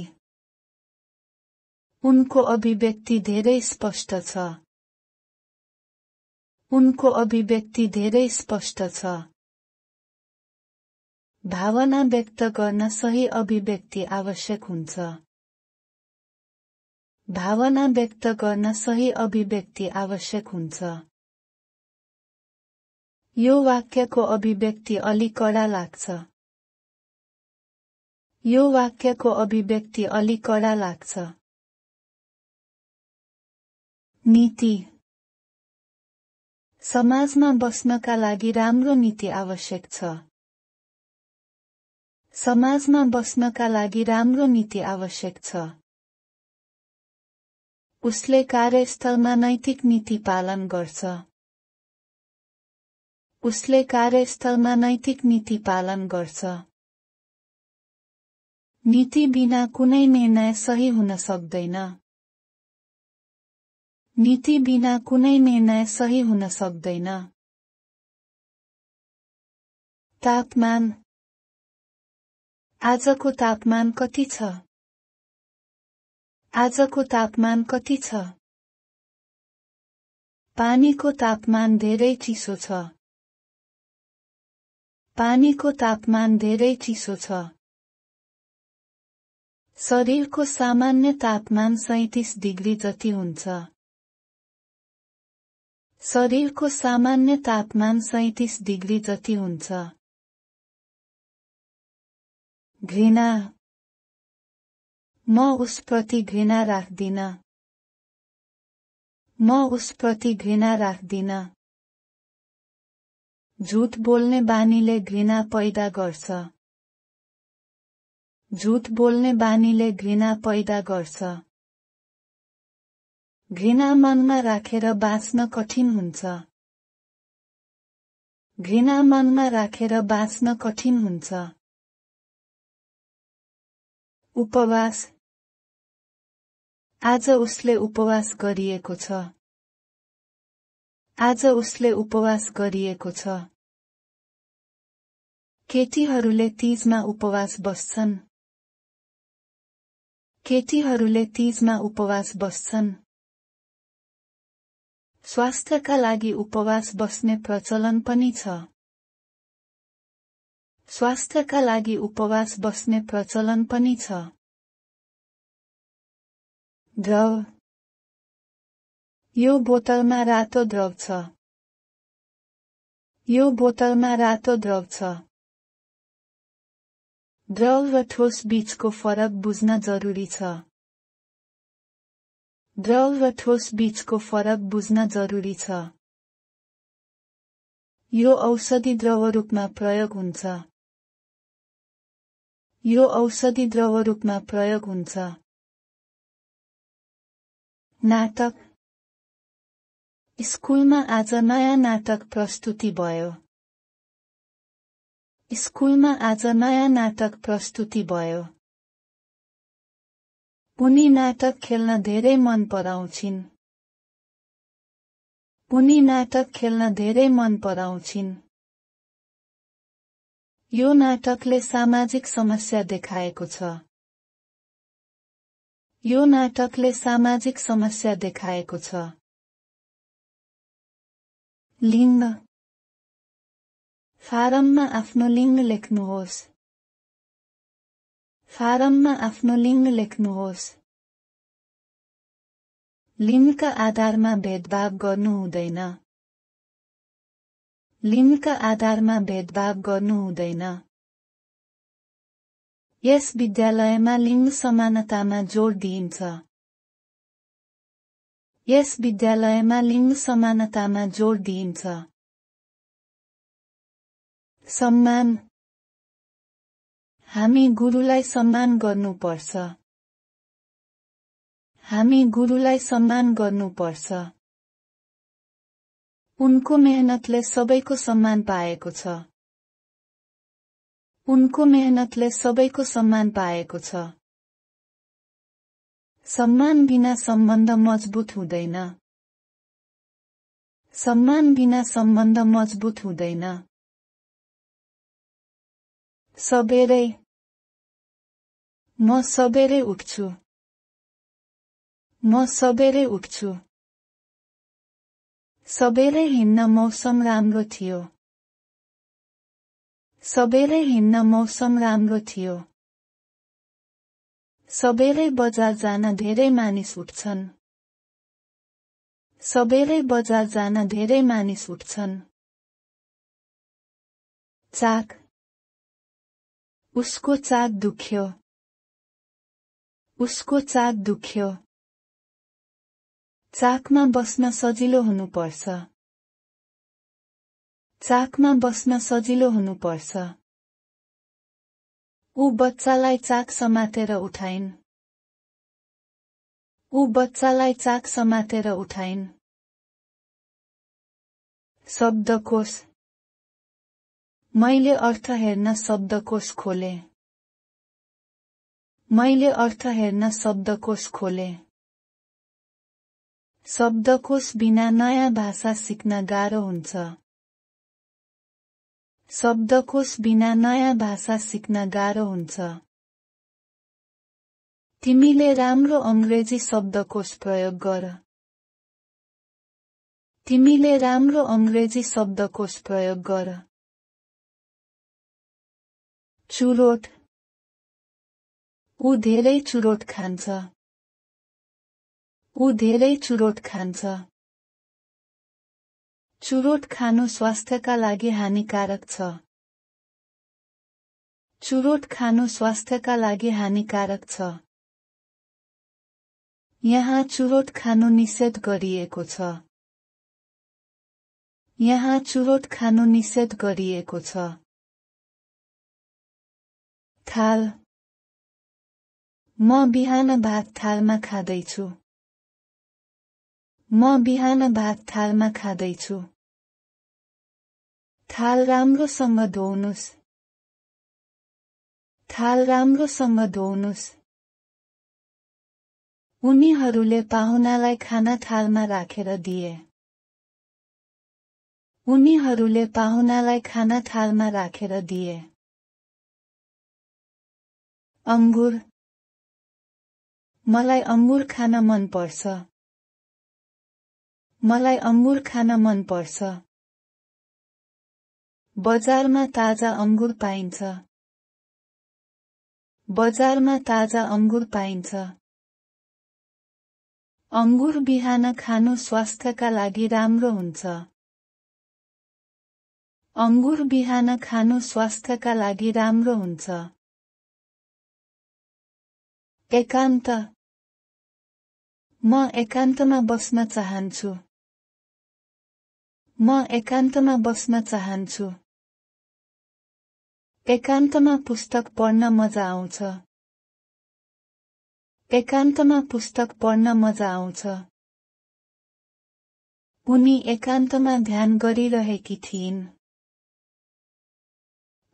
उनको अभिव्यक्ति धेरै स्पष्ट छ। उनको अभिव्यक्ति धेरै स्पष्ट छ। भावना व्यक्त गर्न सही अभिव्यक्ति आवश्यक हुन्छ। भावना व्यक्त गर्न सही अभिव्यक्ति आवश्यक हुन्छ। यो वाक्यको अभिव्यक्ति अलि कडा लाग्छ। यो वाक्यको अभिव्यक्ति अलि कडा लाग्छ। नीति। समाजमा बस्नका लागि राम्रो नीति आवश्यक छ। समाजमा बस्नका लागि राम्रो नीति आवश्यक छ। उसले कार्यस्थलमा नैतिक नीति पालन गर्छ। उसले कार्यस्थलमा नैतिक नीति पालन गर्छ। नीति बिना कुनै निर्णय सही हुन सक्दैन। नीति बिना कुनै निर्णय सही हुन सक्दैन। तापमान। आजको तापमान कति छ? आजको तापमान कति छ? पानीको तापमान धेरै चिसो छ। पानीको तापमान धेरै चिसो छ। शरीरको सामान्य तापमान 37 डिग्री जति हुन्छ। शरीरको सामान्य तापमान 37 डिग्री जति हुन्छ। घृणा। म उसप्रति घृणा राख्दिन। म उसप्रति घृणा राख्दिन। झूठ बोल्ने बानीले घृणा पैदा गर्छ। झूठ बोल्ने बानीले घृणा पैदा गर्छ। घृणा मनमा राखेर बाँच्न कठिन हुन्छ। घृणा मनमा राखेर बाँच्न कठिन हुन्छ। उपवास। आज उसले उपवास गरिएको छ। आज उसले उपवास गरिएको छ। केटीहरूले तीजमा उपवास बस्छन्। केटीहरूले तीजमा उपवास बस्छन्। स्वास्थ्यका लागि उपवास बस्ने प्रचलन पनि छ। स्वास्थ्यका लागि उपवास बस्ने प्रचलन पनि छ। द्रव। यो बोतलमा रातो द्रव छ। यो बोतलमा रातो द्रव छ। द्रव र ठोस बीचको फरक बुझ्न जरुरी छ। द्रव र ठोस बीचको फरक बुझ्न जरुरी छ। यो औषधि द्रव रूपमा प्रयोग हुन्छ। यो औषधि द्रव रूपमा प्रयोग हुन्छ। नाटक। स्कुलमा आज नयाँ नाटक प्रस्तुति भयो। स्कुलमा आज नयाँ नाटक प्रस्तुति भयो। उनी नाटक खेल्न धेरै मन पराउँछिन्। उनी नाटक खेल्न धेरै मन पराउँछिन्। यो नाटकले सामाजिक समस्या देखाएको छ। यो नाटकले सामाजिक समस्या देखाएको छ। लिङ्ग। फारममा आफ्नो लिङ्ग लेख्नुहोस्। फारममा आफ्नो लिङ्ग लेख्नुहोस्। लिङ्गका आधारमा भेदभाव गर्नु हुँदैन। लिङ्गका आधारमा भेदभाव गर्नु हुँदैन। यस विद्यालयमा लिङ्ग समानतामा जोड दिइन्छ। यस विद्यालयमा लिङ्ग समानतामा जोड दिइन्छ। सम्मान। हामी गुरुलाई सम्मान गर्नुपर्छ। हामी गुरुलाई सम्मान गर्नुपर्छ। उनको मेहनतले सबैको सम्मान पाएको छ। उनको मेहनतले सबैको सम्मान पाएको छ। सम्मान बिना सम्बन्ध मजबुत हुँदैन। सम्मान बिना सम्बन्ध मजबुत हुँदैन। सबेरै। म सबेरै उठ्छु। म सबेरै उठ्छु। सबेरै हिँड्न मौसम राम्रो थियो। सबेरै हिँड्न मौसम राम्रो थियो। सबेरै बजार जान धेरै मानिस उठ्छन्। सबेरै बजार जान धेरै मानिस उठ्छन्। चाक। उसको चाक दुख्यो। उसको चाक दुख्यो। चाकमा बस्न सजिलो हुनुपर्छ। चाकमा बस्न सजिलो हुनुपर्छ। ऊ बच्चालाई चाक समातेर उठाइन्। ऊ बच्चालाई चाक समातेर उठाइन्। शब्दकोश। मैले अर्थ हेर्न शब्दकोश खोले। मैले अर्थ हेर्न शब्दकोश खोले। शब्दकोश बिना नयाँ भाषा सिक्न गाह्रो हुन्छ। शब्दकोश बिना नयाँ भाषा सिक्न गाह्रो हुन्छ। तिमीले राम्रो अंग्रेजी शब्दकोश प्रयोग गर। तिमीले राम्रो अंग्रेजी शब्दकोश प्रयोग गर। चुरोट। ऊ धेरै चुरोट खान्छ। ऊ धेरै चुरोट खान्छ। चुरोट खानु स्वास्थ्यका लागि हानिकारक छ। चुरोट खानु स्वास्थ्यका लागि हानिकारक छ। यहाँ चुरोट खानु निषेध गरिएको छ। यहाँ चुरोट खानु निषेध गरिएको छ। थाल। म बिहान भात थालमा खाँदैछु। म बिहान भात थालमा खाँदैछु। थाल राम्रोसँग धोउनुस्। थाल राम्रोसँग धोउनुस्। उनीहरूले पाहुनालाई खाना थालमा राखेर दिए। उनीहरूले पाहुनालाई खाना थालमा राखेर दिए। अंगुर। मलाई अंगुर खान मन पर्छ। मलाई अंगुर खान मन पर्छ। बजारमा ताजा अंगुर पाइन्छ। बजारमा ताजा अंगुर पाइन्छ। अंगुर बिहान खानु स्वास्थ्यका लागि राम्रो हुन्छ। अंगुर बिहान खानु स्वास्थ्यका लागि राम्रो हुन्छ। एकान्त। म एकान्तमा बस्न चाहन्छु। म एकान्तमा बस्न चाहन्छु। एकान्तमा पुस्तक पढ्न मजा आउँछ। एकान्तमा पुस्तक पढ्न मजा आउँछ। उनी एकान्तमा ध्यान गरिरहेकी थिइन्।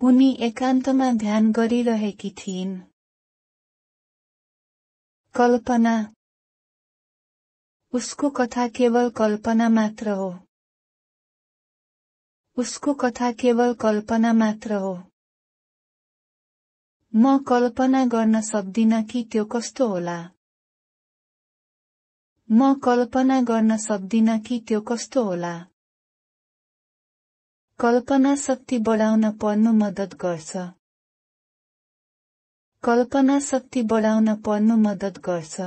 उनी एकान्तमा ध्यान गरिरहेकी थिइन्। कल्पना। उसको कथा केवल कल्पना मात्र हो। उसको कथा केवल कल्पना मात्र हो। म कल्पना गर्न सक्दिन कि त्यो कस्तो होला। म कल्पना गर्न सक्दिन कि त्यो कस्तो होला। कल्पना शक्ति बढाउन पढ्नु मद्दत गर्छ। कल्पना शक्ति बढाउन पढ्नु मद्दत गर्छ।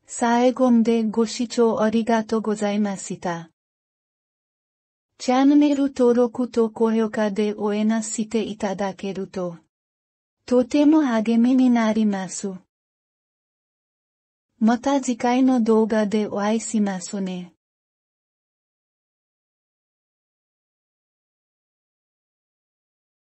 साएगोम दे गोशिचो अरिगातो गोजाइमासिता। च्याननेरु तोरोकु तो कोह्योका दे ओएना सिते इतादाकेरु तो। तोतेमो हागेमे नि नारी मासु। मता जिकाइनो दोगा दे ओआइसी मासुने।